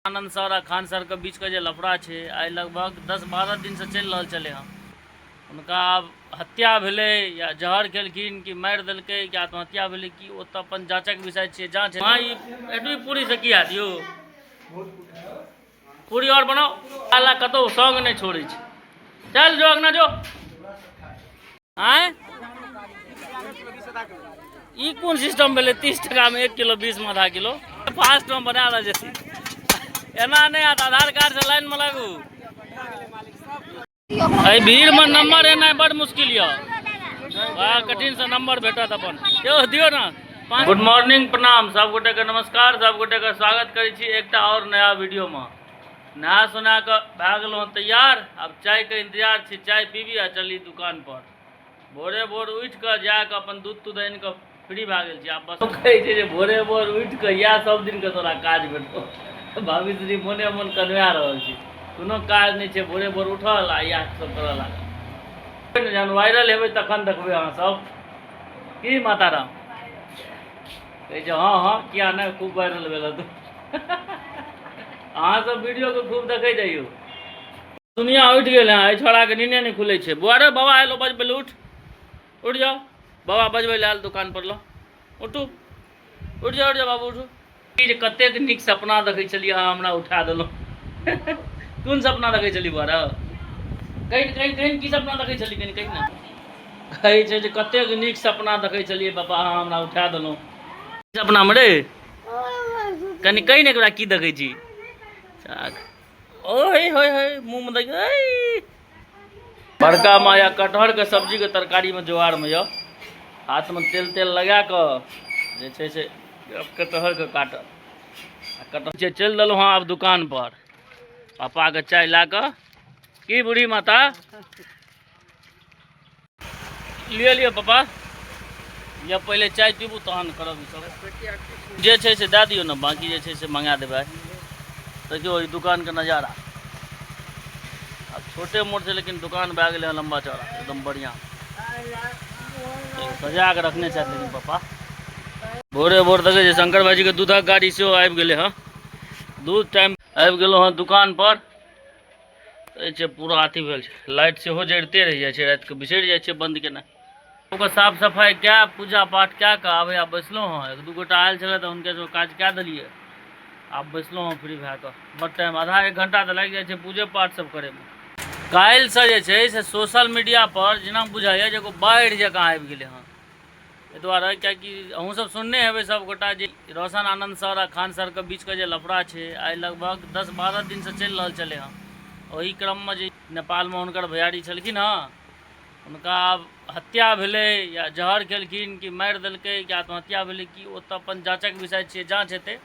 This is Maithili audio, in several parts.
आनंद सर आ खान सरके बीचके जे लफड़ा छै, आइ लगभग 10-12 दिनसँ चलि रहल छलै हँ। हुनका आब हत्या भेलै या जहर खेलखिन कि मारि देलकै कि आत्महत्या भेलै कि, ओ तऽ अपन जाँचक विषय छियै, जाँच। हँ, ई एतबी पूरीसँ की हैत यौ? पूरी आओर बनाउ। आला कतहु सङ्ग नहि छोड़ै छै। चल जो अङ्गना जो। आँय, ई कोन सिस्टम भेलै? 30 टाकामे 1 किलो, 20मे आधा किलो। फास्टमे बना रहल छै। एना नहि हैत, आधार कार्डसँ लाइनमे लागू। एहि भीड़मे नंबर एनाइ बड़ मुश्किल यऽ। बड़ा कठिनसँ नंबर भेटत अपन। यौ, दियौ ने। गुड मॉर्निंग, प्रणाम सब गोटेके, नमस्कार सब गोटेके, स्वागत करै छी एकटा आओर नया वीडियोमे। नहा सोना कऽ भए गेलहुँ तैयार, आब चायके इंतजार छै। चाय पीबी आ चली दुकान पर। भोरे भोर उठि कऽ जा कऽ अपन दूध तूध आनि कऽ फ्री भए गेल छी आब। बस कहै छै जे भोरे भोर उठि कऽ इएह सब दिनके तोरा काज भेटौ। भाभी मोने मोन कनवा रहल छी। कोनो काज नहि छै, भोरे भोर उठल आ इएह सब करऽ लागल। जहन वायरल हेबै तखन देखबै अहाँ सब की। माता राम कहै छै, हँ हँ, किया नहि, खूब वायरल भेल तू। अहाँ सब वीडियो के खूब देखै जइयौ। दुनिया उठि गेल हँ, एहि छोड़ाके नीने नहि खुलै छै। बौआ रे, बाबा आयल बजबै लए, उठ, उठि जाओ। बाबा बजबै लए आयल दुकान पर लऽ। उठू, उठि जाओ, उठि जाओ बाबू, उठू। ई जे कतेक नीक सपना देखै छलियै, अहाँ हमरा उठा देलहुँ। कोन सपना देखै छलियै बौआ रे? कहि कहि कहि, की सपना देखै छलियै? कनि कहि ने। कहै छै जे कतेक नीक सपना देखै छलियै पापा, अहाँ हमरा उठा देलहुँ। सपनामे रे, कनि कहि ने एकरा, की देखै छी? ओहे होय होय, मुँहमे देख। बड़का माया कटहरके सब्जीके तरकारीमे जोगारमे यऽ। हाथमे तेल तेल लगा कऽ जे छै से कटहरके काटब आ कटहर छै। चलि देलहुँ हँ आब दुकान पर पापाके चाय लए कऽ। की बूढ़ी माता, लिअ लिअ पापा, या पहिले चाय पीबू तहन करब। ई सब जे छै से दए दियौ ने, बाँकी जे छै से मंगा देबै। देखियौ ई दुकानके नजारा। आब छोटे मोट छै, लेकिन दुकान भए गेलै हँ लम्बा चौड़ा, एकदम बढ़िआँ सजा कऽ रखने छथि। लेकिन पापा, भोरे भोर देखै छै, शंकर भाईजीके दूधक गाड़ी सेहो आबि गेलै हँ। दूध टाइम आबि गेलहुँ हँ दुकान पर। छै पूरा अथी भेल छै, लाइट सेहो जरिते रहि जाइ छै, रातिके बिसरि जाइ छै बन्द केनाइ। ओकर साफ सफाइ कए, पूजा पाठ कए कऽ आब हैया बैसलहुँ हँ। एक दू गोटा आयल छलै तऽ हुनके सब काज कए देलियै। आब बैसलहुँ हँ फ्री भए कऽ। बड टाइम, आधा एक घंटा तऽ लागि जाइ छै पूजे पाठ सब करैमे। काल्हिसँ जे छै से सोशल मीडिया पर जेना बुझाइए जे एगो बाढ़ि जकाँ आबि गेलै हँ। एहि दुआरे किएकि अहूँसभ सुनने हेबै सभगोटा जे रोशन आनन्द सर आ खान सरके बीचके जे लफड़ा छै, आइ लगभग 10-12 दिनसँ चलि रहल छलै हँ। ओहि क्रममे जे नेपालमे हुनकर भैयारी छलखिन हँ, हुनका आब हत्या भेलै या जहर खेलखिन कि मारि देलकै कि आत्महत्या भेलै कि, ओ तऽ अपन जाँचक विषय छियै, जाँच हेतै।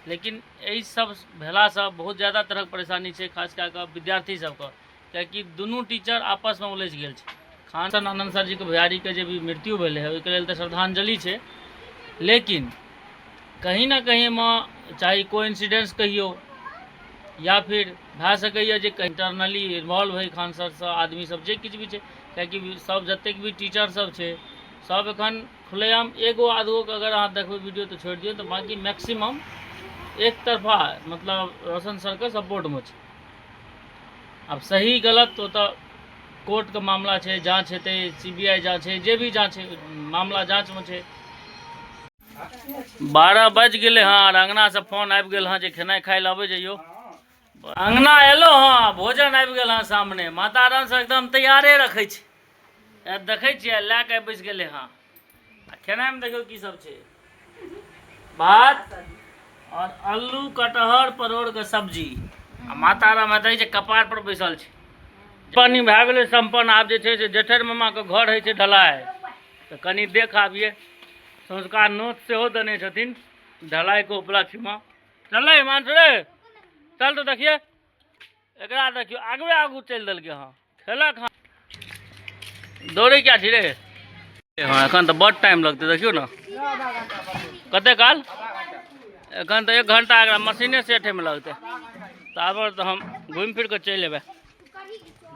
लेकिन एहि सब भेलासँ बहुत ज्यादा तरहक परेशानी छै, खास कए कऽ विद्यार्थी सबके, किएकि दुनू टीचर आपसमे उलझि गेल छै। खान सर, आनन्द सरजीके भैयारीके जे भी मृत्यु भेलै है, ओहिके लेल तऽ श्रद्धांजलि छै, लेकिन कहीं ने कहीं एहिमे चाहे कोइंसिडेंस कहियौ या फिर भए सकैए जे इंटरनली इन्वॉल्व होइ खान सरसँ आदमी सब, जे किछु भी छै। किएकि सब जतेक भी टीचर सब छै, सब एखन खुलेआम, एगो आधगोके अगर अहाँ देखबै वीडियो तऽ छोड़ि दियौ, तऽ बाँकी मैक्सिमम एक तरफा, मतलब रोशन सरके सपोर्टमे छै। आब सही गलत ओ तऽ कोर्टके मामला छै, जाँच हेतै, सीबीआई जाँच छै, जे भी जाँच छै, मामला जाँचमे छै। 12 बाजि गेलै हँ आर अङ्गनासँ फोन आबि गेल हँ जे खेनाइ खाइ लए अबै जइयौ। अङ्गना एलहुँ हँ, भोजन आबि गेल हँ सामने। माता रामसँ एकदम तैयारे रखै छै, देखै छियै, लए कऽ बैस गेलै हँ। आ खेनाइमे देखियौ की सब छै, भात और आलू कटहर परोड़के सब्जी। आ माता राम देखै छै कपार पर बैसल छै। पानि भए गेलै सम्पन्न। आब जे छै से जेठर मामाके घर होइ छै ढलाइ, तऽ कनि देख आबियै। संस्कार नोत सेहो देने छथिन ढलाइके उपलक्ष्यमे। चललै हिमांशु रे, चल तऽ देखिए एकरा। देखियौ, आगुए आगू चलि देलकै हँ। खेलक हँ, दौड़ै क्या छी रे? हँ, एखन तऽ बड टाइम लगतै। देखियौ ने कते काल, एखन तऽ 1 घंटा एकरा मशीने सेट होइमे लगतै। ताबे तऽ हम घुमि फिर कऽ चलि एबै।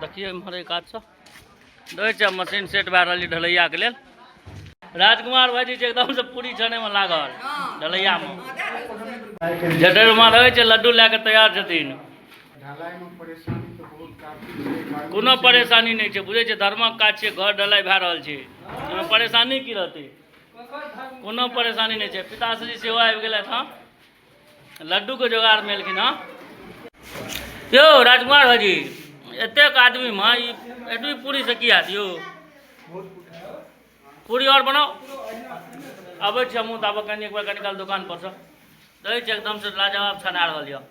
देखियौ, एम्हर एहि कातसँ देखै छियै, मशीन सेट भए रहल छै ढलैयाके लेल। राजकुमार भाईजी छै एकदम से पूरी छाने में लागल ढलैया में। जटेर माँ रहै छै लड्डू लए कऽ तैयार छथिन। कोनो परेशानी नहि छै, बुझै छै धर्मक काज छै, घर ढलाई भए रहल छै, एहिमे परेशानी की रहतै? कोनो परेशानी नहि छै। पिताश्री सेहो आबि गेलथि हँ, लड्डूके जोगाड़मे एलखिन हँ। यौ राजकुमार भाईजी, एतेक आदमीमे ई एतबी पूरीसँ की हैत यौ? पूरी आओर बनाउ। अबै छी हमहूँ ताबऽ कनि एक बेर कनि काल दोकान परसँ। रहै छै एकदमसँ लाजवाब छना रहल यऽ।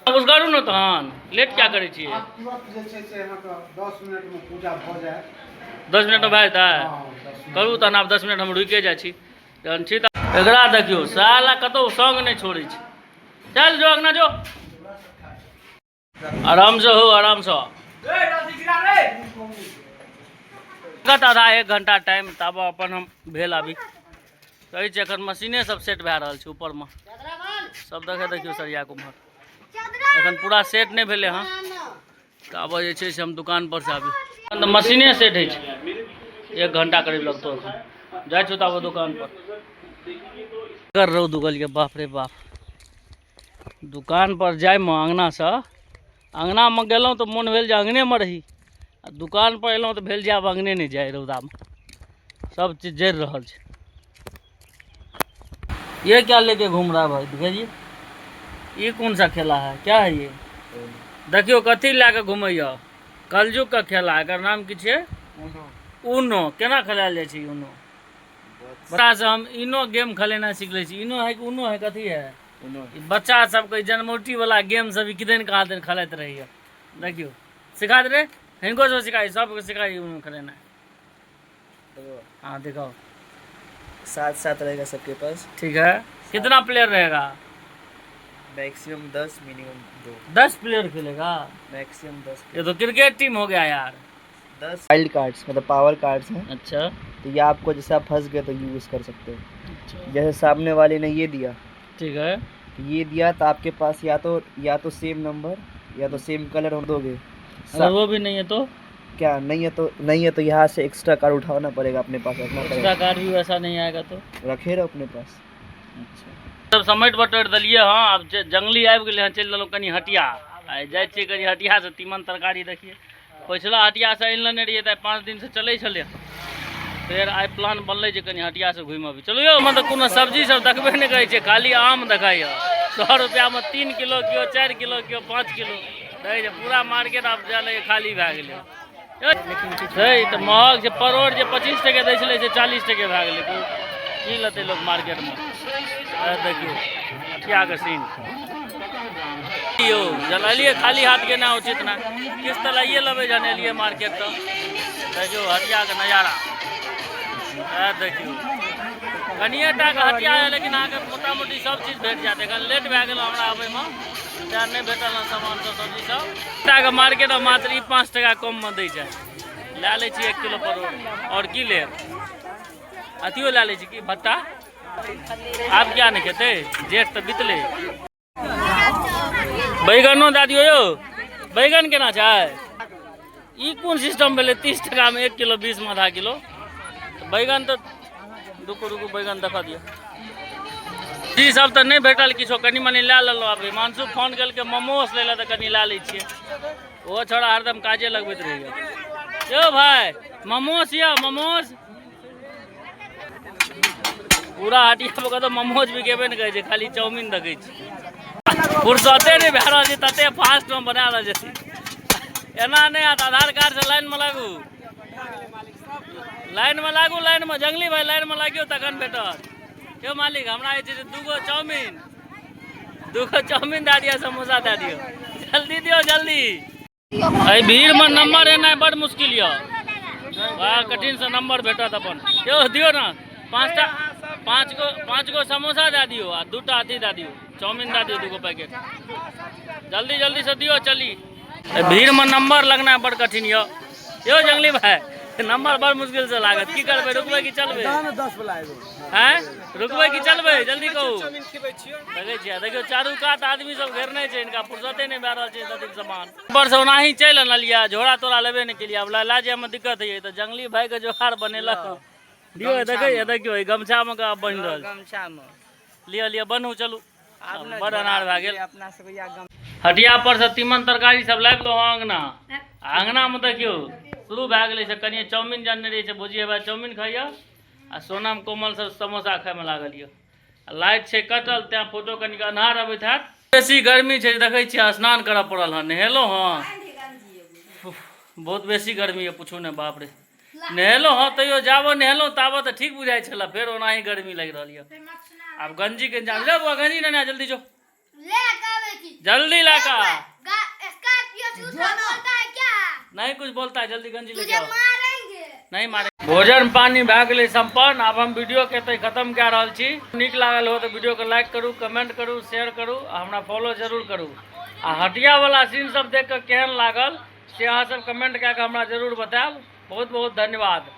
करू ने तहन, लेट क्या करै छियै? आब तुरंत जे छै से अहाँके 10 मिनटमे पूजा भऽ जायत। 10 मिनटमे भए जेतै? हँ, 10 मिनट। करू तहन, आब 10 मिनट हम रुकिए जाइ छी जहन छी तऽ। एकरा देखियौ, साला कतहु सङ्ग नहि छोड़ै छै। चल जो अङ्गना जो, आरामसँ हो, आरामसँ। कत आधा एक घंटा टाइम ताबऽ अपन हम भेल आबी। कहै छै एखन मशीने सब सेट भए रहल छै ऊपरमे, सब देखै देखियौ सरिया के उम्हर एखन पूरा सेट नहि भेलै हँ। तऽ आब जे छै से हम दुकान पर से आबी, एखन तऽ मशीने सेट होइ छै, 1 घंटा करीब लगतौ। एखन जाइ छौ ताबऽ दुकान पर। कर रौद उगल यऽ, बाप रे बाप। दुकान पर जाइमे अङ्गनासँ अङ्गनामे गेलहुँ तऽ मोन भेल जे अङ्गनेमे रही, आ दुकान पर एलहुँ तऽ भेल जे आब अङ्गने नहि जाइ, रौदामे सब चीज जरि रहल छै। ये क्या लेके घूम रहा है भाई? दिखाइए, ये कौन सा खेला है, क्या है ये? देखियौ कथी लए कऽ घुमैया, कलयुग के खेला, एकर नाम की छियै? ऊनो। केना खेलायल जाइ छै ऊनो? बच्चा से हम इनो गेम खेलेनाइ सीख लै छी। इनो है कि ऊनो है, कथी है? ई बच्चा सबके जन्मौटी वाला गेम सब ई किदन कहाँ दिन खेलाइत रहैया। देखियौ सिखा दे रे हिनको सब, सिखाई सबके, सिखाई ऊनो खेलेनाइ। हाँ दिखाओ। 7-7 रहेगा सबके पास। ठीक है, कितना प्लेयर रहेगा? Maximum 10, minimum 2। 10 प्लेयर खेलेगा? मैक्सिमम 10। ये तो क्रिकेट टीम हो गया यार। 10 वाइल्ड कार्ड्स मतलब पावर कार्ड्स हैं। अच्छा। तो ये आपको जैसे आप फंस गए तो यूज़ कर सकते हो। अच्छा। जैसे सामने वाले ने ये दिया, ठीक है, ये दिया तो आपके पास या तो सेम नंबर या तो सेम कलर हो दोगे। अगर वो भी नहीं है तो क्या नहीं है तो नहीं है तो यहाँ से एक्स्ट्रा कार्ड उठाना पड़ेगा, अपने पास रखना एक्स्ट्रा पड़ेगा। कार्ड भी वैसा नहीं आएगा तो रखे रहो अपने पास। अच्छा, सब समेट बटोरि देलियै हँ। आब जे जङ्गली आबि गेलै हँ, चलि देलहुँ कनि हटिया। आइ जाइ छियै कनि हटियासँ तीमन तरकारी। देखियै पछिला हटियासँ आनि लेने रहियै तऽ 5 दिनसँ चलै छलै। फेर आइ प्लान बनलै जे कनि हटियासँ घुमि अबी। चलू यौ, मतलब कोनो सब्जी सब देखबे नहि करै छै, खाली आम देखाइए। 100 रुपैआमे 3 किलो, केओ 4 किलो, केओ 5 किलो देखै छै। पूरा मार्केट आब जाय लगै खाली भए गेलै छै। तऽ महग छै परोड़, जे 25 टके दै छलै से 40 टके भए गेलै। की लेतै लोक मार्केटमे? देखियौ हटियाके सीन यौ। जब एलियै खाली हाथ गेना उचित ना, किछु तऽ लाइए लेबै। जहन एलियै मार्केट तऽ देखियौ हटियाके नजारा। देखियौ कनिए टाके हटिया यऽ, लेकिन अहाँके मोटा मोटी सब चीज भेट जायत। एखन लेट भए गेल हमरा आबैमे, तेँ नहि भेटल हँ सामान सब, सब्जी सब। टाके मार्केटमे मात्र ई 5 टका कममे दै छै। लए लै छी 1 किलो परोड़, आओर की लेब? अथियो लए लै छी की भट्टा। आब क्या नहि खेतै, जेठ तऽ बितलै। बैगनो दए दियौ यौ। बैगन केना छै? ई कोन सिस्टम भेलै, 30 टकामे 1 किलो, 20मे आधा किलो बैगन? तऽ रुकू रुकू, बैगन देखऽ दियौ। ई सब तऽ नहि भेटल किछो, कनि मनि लए लेलहुँ। आब हिमांशु फोन केलकै मोमोस लै लए, तऽ कनि लए लै छियै। ओहो छौड़ा हरदम काजे लगबैत रहैया। यौ भाय, मोमोस यऽ? मोमोस पूरा हटिया पर कतौ मोमोज बिकेबे नहि करै छै, खाली चाउमीन देखै छी। फुर्सते नहि भए रहल छै, तते फास्टमे बना रहल छै। एना नहि हैत, आधार कार्डसँ लाइनमे लागू, लाइनमे लागू, लाइनमे। जंगली भाई, लाइनमे लागियौ तखन भेटत। यौ मालिक, हमरा जे छै से 2 गो चाउमीन, 2 गो चाउमीन दए दिअ, समोसा दए दियौ। जल्दी दियौ, जल्दी। एहि भीड़मे नंबर एनाइ बड़ मुश्किल यऽ, बड़ा कठिनसँ नंबर भेटत अपन। यौ दियौ ने 5टा, 5 गो, 5 गो समोसा दए दियौ आ 2टा अथी दए दियौ, चाउमीन दए दियौ 2 गो पैकेट। जल्दी जल्दीसँ दियौ, चली। एहि भीड़मे नंबर लगनाइ बड़ कठिन यऽ। यौ जंगली भाई, नंबर बड़ मुश्किलसँ लागत। की करबै, रुकबै कि चलबै? आँय, रुकबै कि चलबै? जल्दी कहू। देखै छियै, देखियौ चारू कात आदमी सब घेरने छै, हिनका फुर्सते नहि भए रहल छै। ततेक सामान पर से ओनाही चलि अनलियै, झोरा तोरा लेबे नहि केलियै। आब लए जायमे दिक्कत होइए, तऽ जंगली भाईके जोगाड़ बनेलक। लियो, देखै, देखियौ, ई गमछामे के आब बनि रहल छै। गमछामे। लिअ लिअ, बनू, चलू। आब ने बड़ अनार भए गेल। अपना सब या गम। हटिया पर से तीमन तरकारी सब लाबि गेलहुँ अङ्गना। आ अङ्गनामे देखियौ शुरू भए गेलै से कनिए चाउमिन जानने रहै छै भुजी, हेबे चाउमिन खाइए, आ सोनम कोमल सब समोसा खाइमे लागल यऽ। आ लाइट छै कटल, तेँ फोटो कनिक अन्हार अबैत हैत। बेसी गर्मी छै, देखै छियै, स्नान करऽ पड़ल हँ, नहेलहुँ हँ। बहुत बेसी गर्मी यऽ, पूछू ने, बाप रे। नहेलहुँ हँ, तैयो जाबऽ नहेलहुँ ताबऽ तऽ ठीक बुझाइ छलै, फेर ओनाही गर्मी लागि रहल यऽ। आब गंजीके इंतजाम। ले बौआ, गंजी नेने आ, जल्दी जो। ले के आबै छी। जल्दी ला का। स्कॉर्पियो झूठा बोलता है क्या? नहीं कुछ बोलता है, जल्दी गंजी लेके तुझे आओ। मारेंगे। नहीं मारे। भोजन पानी भए गेलै सम्पन्न। आब हम वीडियो के एतै खत्म कए रहल छी। नीक लागल हो तऽ वीडियो के लाइक करू, कमेंट करू, शेयर करू आ हमरा फॉलो जरूर करू। आ हटिया वाला सीन सब देख कऽ केहन लागल से अहाँ सब कमेंट कए कऽ हमरा जरूर बतायब। बहुत बहुत धन्यवाद।